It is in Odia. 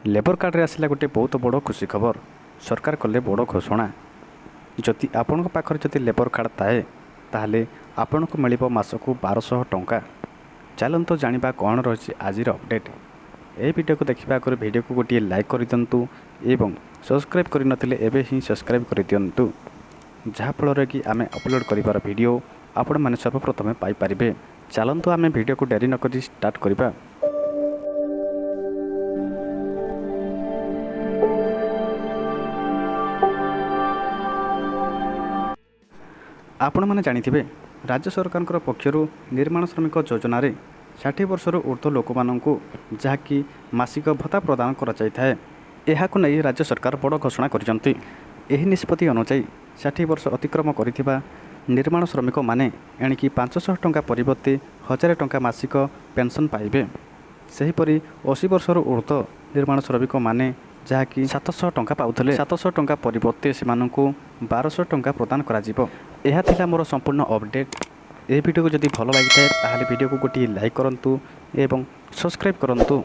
ଲେବର କାର୍ଡ଼ରେ ଆସିଲା ଗୋଟେ ବହୁତ ବଡ଼ ଖୁସି ଖବର। ସରକାର କଲେ ବଡ଼ ଘୋଷଣା। ଯଦି ଆପଣଙ୍କ ପାଖରେ ଯଦି ଲେବର କାର୍ଡ଼ ଥାଏ, ତାହେଲେ ଆପଣଙ୍କୁ ମିଳିବ ମାସକୁ 1200 ଟଙ୍କା। ଚାଲନ୍ତୁ ଜାଣିବା କ'ଣ ରହିଛି ଆଜିର ଅପଡ଼େଟ୍। ଏହି ଭିଡ଼ିଓକୁ ଦେଖିବା ଆଗରୁ ଭିଡ଼ିଓକୁ ଗୋଟିଏ ଲାଇକ୍ କରିଦିଅନ୍ତୁ ଏବଂ ସବସ୍କ୍ରାଇବ୍ କରିନଥିଲେ ଏବେ ହିଁ ସବସ୍କ୍ରାଇବ୍ କରିଦିଅନ୍ତୁ, ଯାହାଫଳରେ କି ଆମେ ଅପଲୋଡ଼ କରିବାର ଭିଡ଼ିଓ ଆପଣମାନେ ସର୍ବପ୍ରଥମେ ପାଇପାରିବେ। ଚାଲନ୍ତୁ, ଆମେ ଭିଡ଼ିଓକୁ ଡେରି ନକରି ଷ୍ଟାର୍ଟ କରିବା। ଆପଣମାନେ ଜାଣିଥିବେ, ରାଜ୍ୟ ସରକାରଙ୍କର ପକ୍ଷରୁ ନିର୍ମାଣ ଶ୍ରମିକ ଯୋଜନାରେ 60 ବର୍ଷରୁ ଉର୍ଦ୍ଧ୍ୱ ଲୋକମାନଙ୍କୁ ଯାହାକି ମାସିକ ଭତ୍ତା ପ୍ରଦାନ କରାଯାଇଥାଏ। ଏହାକୁ ନେଇ ରାଜ୍ୟ ସରକାର ବଡ଼ ଘୋଷଣା କରିଛନ୍ତି। ଏହି ନିଷ୍ପତ୍ତି ଅନୁଯାୟୀ 60 ବର୍ଷ ଅତିକ୍ରମ କରିଥିବା ନିର୍ମାଣ ଶ୍ରମିକମାନେ ଏଣିକି 500 ଟଙ୍କା ପରିବର୍ତ୍ତେ 1000 ଟଙ୍କା ମାସିକ ପେନ୍ସନ୍ ପାଇବେ। ସେହିପରି 80 ବର୍ଷରୁ ଉର୍ଦ୍ଧ୍ୱ ନିର୍ମାଣ ଶ୍ରମିକମାନେ ଯାହାକି 700 ଟଙ୍କା ପାଉଥିଲେ, 700 ଟଙ୍କା ପରିବର୍ତ୍ତେ ସେମାନଙ୍କୁ 1200 ଟଙ୍କା ପ୍ରଦାନ କରାଯିବ। ଏହା ଥିଲା ମୋର ସମ୍ପୂର୍ଣ୍ଣ ଅପଡ଼େଟ୍। ଏହି ଭିଡ଼ିଓକୁ ଯଦି ଭଲ ଲାଗିଥାଏ, ତାହେଲେ ଭିଡ଼ିଓକୁ ଗୋଟିଏ ଲାଇକ୍ କରନ୍ତୁ ଏବଂ ସବସ୍କ୍ରାଇବ୍ କରନ୍ତୁ।